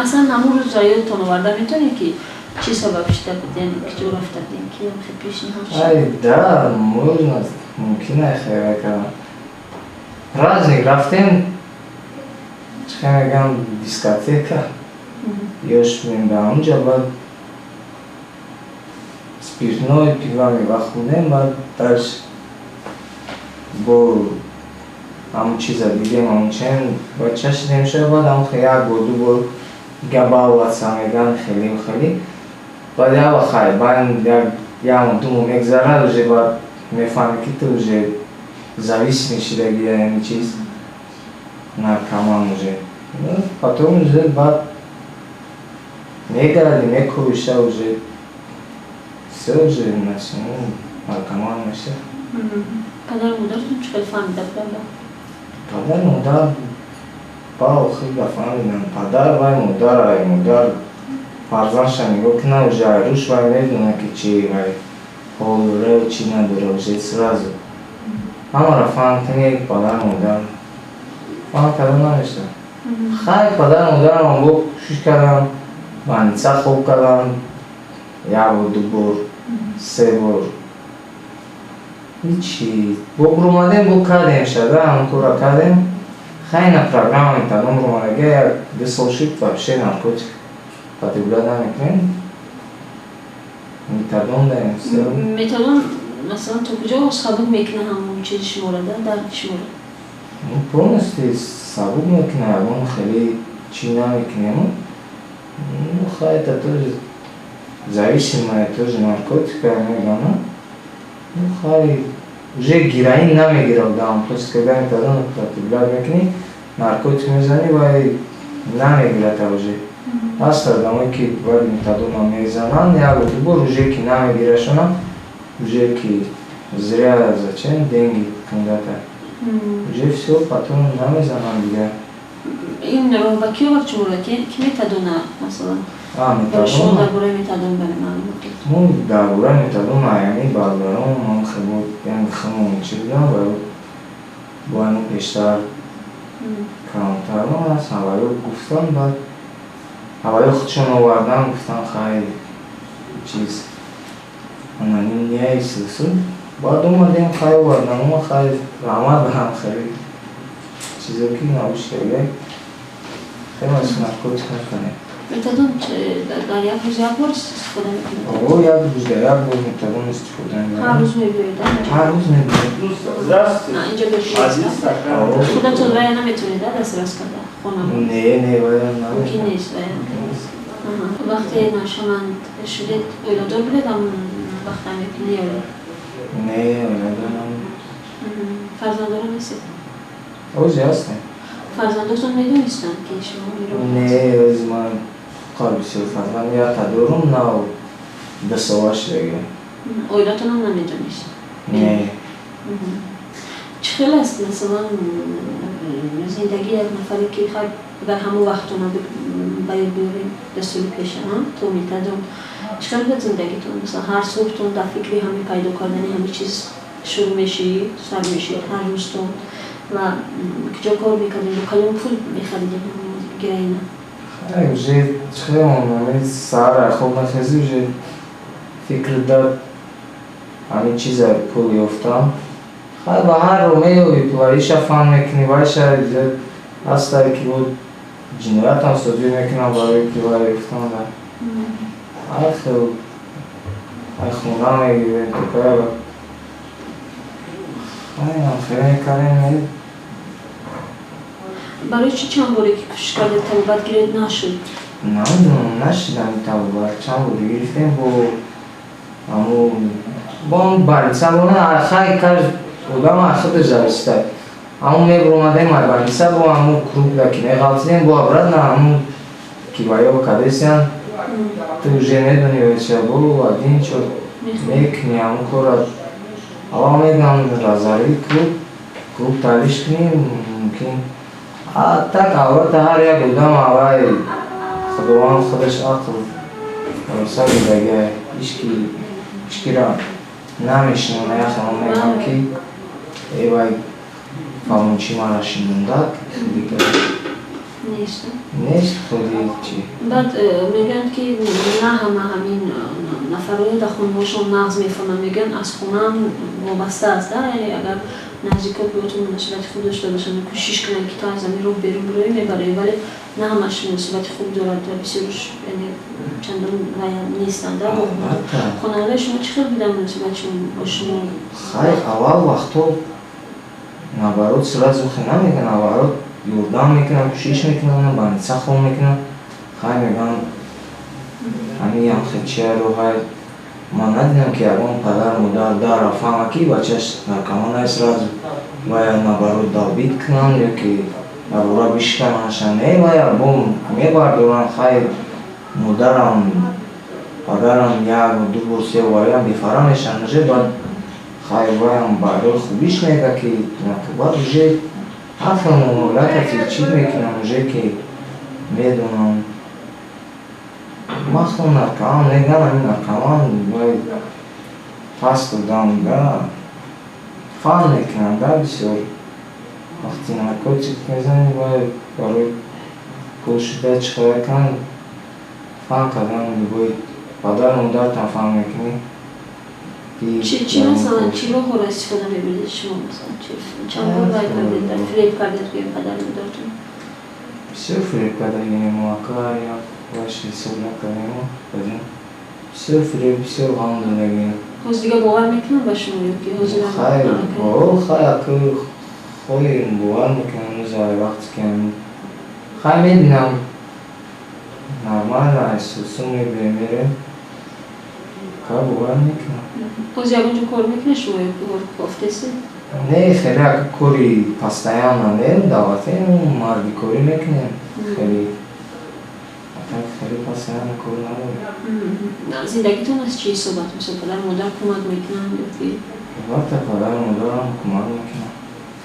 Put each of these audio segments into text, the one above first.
Масалан, ҳамун рӯзро ёдтон оварда метавонед, ки чӣ сабаб шуда буд, яъне куҷо рафта будем, ки ҳамхел пешниҳод шуд? Ай, да, можно, мумкин ай хеле кардан. Праздник рафтем, чӣ мегӯям, дискотека. Ёш будем ба ҳамунҷа, баъд спиртной, пиво мева хӯрдем, баъд дальше бо ҳамун чиза дидем, ҳамун чен, баъд чашидем ша, баъд ҳамун як бор, ду бор габалватса мегӯянд, хеле хеле. Баъд як вақт хай, баъд як моҳ, 2 моҳ мегзарад, уже баъд мефаҳмӣ, ки ту уже зависимый шидагӣ ҳамин чиз, наркоман уже. Потом уже баъд мегардӣ, мекӯша, уже всё, уже наркоман меша. Падару модаратон чӣ хел фаҳмида буданд? Падару модар ба охир фаҳмиданд. Падар вай, модар ай, модар фарзандша нигоҳ кунад, уже айрӯш вай медонад, ки чи вай ҳол дора, чӣ надора, уже сразу ҳамаро фаҳм кунӣ. Падару модар фаҳм карда намешавад. Хай, падару модарам бо кӯшиш кардам, больница хоб кардам як бор, ду бор, се бор, ҳичи. Бо буромадем, бо кардем шада, ҳамон корро кардем. Хай, на программа метадон буромадага, як 2 сол шуд, вообще наркотик потреблять намекунем, метадон даем, всё. Метадон, масалан, то куҷо сабук мекунад ҳамон чизи шуморо, да, дарди шуморо? Полностью сабук мекунад, ягон хеле чӣ намекунем. Ну, хай, это тоже зависимая тоже наркотика мегӯям. Ну, хай, уже героин намегирад одам, просто когда метадон употреблять мекунӣ, наркотик мезанӣ, вай намегирад уже. Ҳаст одамое, ки бояд метадона мезананд як бор, ду бор, уже ки намегирашона, уже ки зря, зачем деньги кундата, уже всё, потом намезананд дигар. Ин роҳ ба ки овард шуморо? Ки метадона, масалан? Шумо дар бораи метадон ба маълумот дод? Мо дар бораи метадон аями бародарон ман хело, яъне хело чӣ будам ва бо ҳамин пештар калонтарон аст, ҳаваё гуфтан, баъд ҳаваё худшон овардан, гуфтан, хай, чиз аноним нест. Баъд омадем, хай, овардан, ома, хай, раҳмат ба ҳам, хеле чизо ки набошида, хеле наркотик накунем. Метадон дар як рӯз як бор истифода мекунед? О, як рӯз дар як бор метадон истифода мебарам. Ҳар рӯз мебиёед? Ҳар рӯз мебиёед. Инҷо бешед, худатон вая наметавонед дастрас карда хона? Не, вая. Мумкин нест вая. Вақте нашъаманд шудед, оиладор будед ҳамон вақта не ё? Не, оиладор набудем. Фарзанддора нестед? Ози ҳастем. Фарзандотон медонистанд, ки шумо? Не, ози ман қар бисёр фарзанд якта дорум, нав 2 сола шудага. Оилатонам намедонист? Не. Чӣ хел аст, масалан, зиндагии як нафаре, ки хай, агар ҳамон вақтона ба ёд биёрем, 2 соли пеша то метадон, чӣ хел буд зиндагитон? Масалан, ҳар субҳтон дар фикри ҳамин пайдо кардани ҳамин чиз шурӯъ мешид, сар мешид ҳар рӯзтон ва куҷо кор мекардем, бо кадом пул мехаридем героина? Уже чихел, саҳар хоб нахезӣ, уже фикр дад ҳамин чиза пул ёфтам. Хай, ба ҳар роҳ меёбӣ пула, иша фан мекунӣ, вайша ҳастае, ки буд ҷиноятам содир мекунам барои ки вай ёфтам. Да, ҳар хел ай хона мегирем, токая ай хеле мекардем. Барои чӣ чанд боре ки кӯшиш кардед табобат гиред, нашуд? Намедонам, нашидам табобат. Чанд бор гирифтем, бо аму бо он больница бона, хай, кар одам аз худаш зависит. Ҳамун мебуромадем ай больница, бо ҳамун круг да ки меғалтидем, бо обратно ҳамун ки ваё кадесян, ту уже медони, ча бо один чо мекунӣ ҳамун кора. Аввал мегӯям, разорви круг, круг талиш кунӣ, мумкин. А так, албатта, ҳар як одам аввай Худованд худаш ақл роса додага, ҳичкиро намешинона. Яхело мегӯям, ки э вай фалончи мара шинондак. Нест. Нест худи чи. Баъд мегӯянд, ки на ҳама ҳамин нафароне дар хонаҳошон нағз мефаҳманд. Мегӯянд, аз хонаам вобаста аст, яъне агар наздикот боятон муносибати хуб дошта бошанд, кӯшиш кунанд, ки то аз ҳамин роҳ берун бироӣ, мебароӣ, вале на ҳамаш муносибати хуб дорад ва бисёрш, яъне, чандон нестанд. Хонаводаи шумо чӣ хел буданд, муносибатшон бо шумо? Хай, аввал вақто, наоборот, сразу хе намекунанд, наоборот, ёрдам мекунанд, кӯшиш мекунанд, больница хоб мекунанд. Хай, мегӯянд, ҳамин ям хечия роҳай. Ман надидам, ки ягон падар модар дара фаҳма, ки бачаш наркоман ай, сразу вая, наоборот, долбить кунанд ё ки дар бишкананша. Не, вая бо мебардоранд. Хай, модарам, падарам як ду бор, се ваям бефара мешаванд уже. Баъд, хай, ваям барои хубиш мега, ки баъд уже ҳар хел муомилатати чӣ мекунам, уже ки медонам, махсусан наркоман мегӯянд, ҳамин наркоман вай паст додам да фаҳм мекунанд да. Бисёр вақти наркотик мезанӣ, вай барои пул шуда чӣ қадар кунанд, фаҳм кардан, любой падар модартам фаҳм мекунӣ. Чӣ, масалан, чӣ роҳҳоро истифода мебурдед шумо? Масалан, чанд бор вай кардед, фиреб кардед, гӯем, падар модартон? Бисёр фиреб кардагинем, ака, як ваш ҳисоб накардем. Баъдин бисёр фиреб, бисёр ғам додагем. Ҳозир дига бовар мекунам ба шумо ё ки ҳозир? Хай, хай, ака, хоҳи бовар мекунам. Нузай вақте ки, хай, мебинам, нормально сусу мебием, мерем, ка бовар мекунам. Ҳозир ягон ҷо кор мекунед шумо ё ки кофтесед? Не, хеле, ака, кори постоянно не, даватем, марди корӣ мекунем. Хеле, хеле постоянно кор надорем. Зиндагитон аз чӣ ҳисоб аст? Мисол, падару модар кӯмак мекунанд ё ки? Албатта, падару модарам кӯмак мекунанд.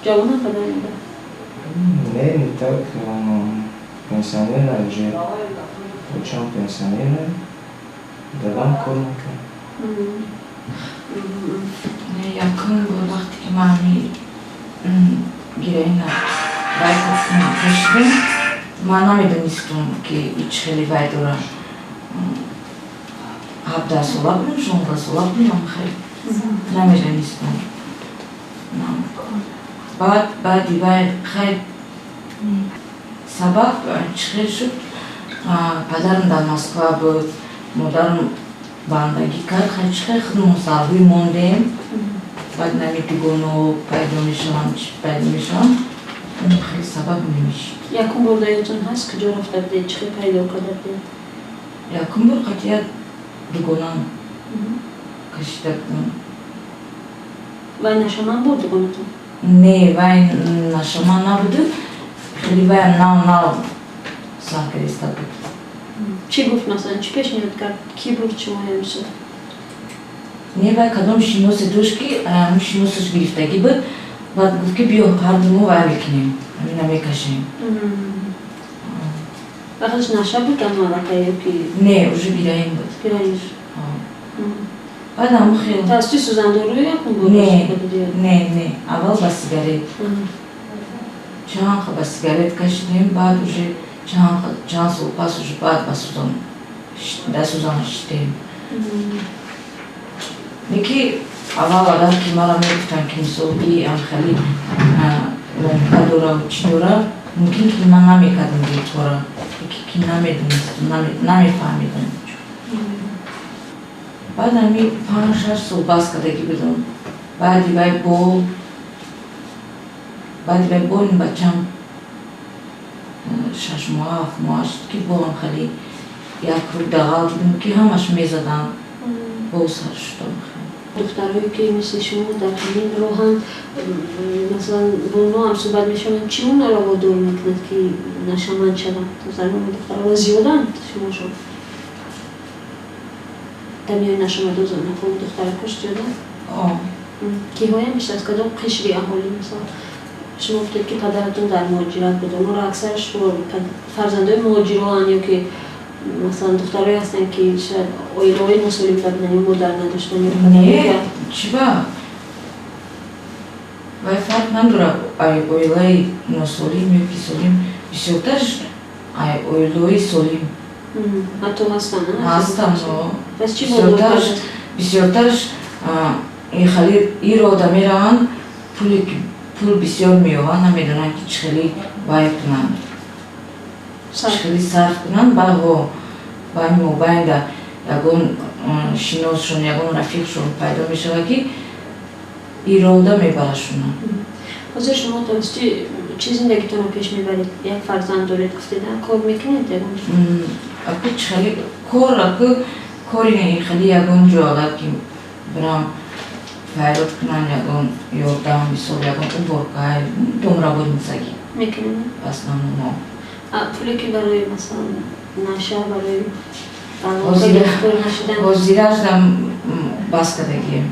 Ҷавонам падару модар? Не, не так, пенсионер уже, отчам пенсионер, дадам кор мекунад. Якум бор вақте ки ман ҳами героина вай кашидем, ман намедонистум, ки ич хеле вай дора. 17 сола будем, 16 сола будем, хеле намедонистум. Баъд баъди вай, хай, сабаб чӣ хел шуд: падарам дар Москва буд, модарам бандагӣ кард. Хай, чӣ хел худмон сарҳӯй мондем. Баъд нами дугоно пайдо мешаванд, чӣ пайдо мешаванд, хеле сабаб намешид. Якум бор даётон ҳаст, куҷо рафта будед, чӣ хел пайдо карда будед? Якум бор қатъият дугонам кашида будам. Вай нашаман буд дугонатон? Не, вай нашаман набуду, хеле ваям нав нав сар кардиста буд. Чӣ гуфт, масалан, чӣ пешниҳод кард, кӣ бурд шумоя, мисол? Не, вай кадом шиносе дошт, ки ҳамун шиносаш гирифтагӣ буд. Баъд гуфт, ки биё, ҳарду мо вай мекунем, ҳамина мекашем. Вақташ наша буд амалака ё ки? Не, уже героин буд. Героин. Баъд ҳамун хел. Тавассути сӯзандорӯ якум бор? Не, не, не, аввал ба сигарет. Чанд ба сигарет кашидем, баъд уже чанд сол пас уже баъд ба сӯзан, да сӯзан шидем. Неки аввал агар ки мара мегуфтанд, ки мисол и амхели ломка дора, чӣ дора, мумкин ки ман намекардам ин кора, ки намедонистам, намефаҳмидам. Баъд ҳами 5-6 сол бас кардагӣ будам. Баъди вай бо ин бачам 6 моҳа, 7 моҳа шуд, ки бо ҳам хеле як рӯ дағал будем, ки ҳамаш мезаданд, боз сар шудам. Духтарое ки мисли шумо дар ҳамин роҳанд, масалан, бо онҳо ҳам суҳбат мешаванд, чӣ онҳоро водор мекунад, ки нашаманд шаванд? Занон, духтарҳо зиёданд шумошон дар миёни нашамаду занҳо, духтаракош зиёданд? Киҳоям бештар, аз кадом қишри аҳолӣ? Масалан, шумо гуфтед, ки падаратон дар муҳоҷират буд. Онҳоро аксараш фарзандои муҳоҷироанд ё ки, масалан, духтарое ҳастанд, ки шояд оилаҳои носолим буданд ё модар надоштанд ё Не, чиба, вай фарқ надорад, оилаи носолим ё ки солим, бисёртар Ай оилаҳои солим. Ҳатто ҳастанд? Ҳастанд. Бисёртараш хали ирода мераванд, пуле ки пул бисёр меёванд, намедонанд, ки чӣ хеле вай кунанд, чӣ хеле сарф кунанд. Баъҳо ба мобайнда ягон шиносшон, ягон рафиқшон пайдо мешавад, ки ирода мебарашона. Ҳозир шумо тавассути чӣ зиндагитонро пеш мебаред? Як фарзанд доред, гуфтед, кор мекунед ягон? Аку, чӣ хеле кор, аку, кори хеле ягон ҷо агар ки бирам, файрод кунанд, ягон ёрдам, мисол, ягон уборка, домработницагӣ. Мекунед? В основном. Пуле ки барои, масалан, наша, барои Ҳозирашдам бас кардагием.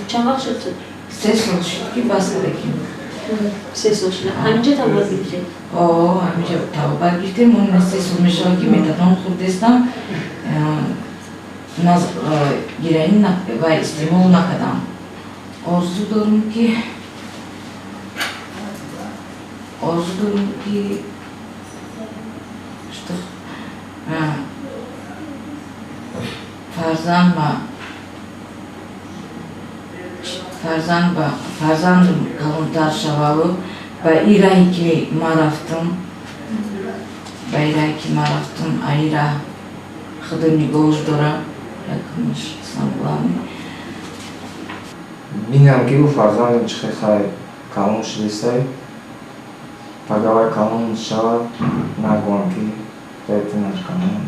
Чанд вақт шуд? 3 сол шуд, ки бас кардагием. 3 сол шуда. Ҳаминҷа табобат гирифтед? О, ҳаминҷа табобат гирифтем. Он 3 сол мешавад, ки метадон хӯрдестам, героин ва истеъмол накардам. Орзу дорум, ки что фарзанд ба фарзандам калонтар шававу ба и раҳе ки ман рафтам, ба и раҳе ки ман рафтам, аи раҳ худо нигоҳш дора. Якумаш, самое главное. Бинам, ки ӯ фарзандам чӣ хел хай калон шудистай, пагавай калон шавад, нагӯям, ки ту наркоман.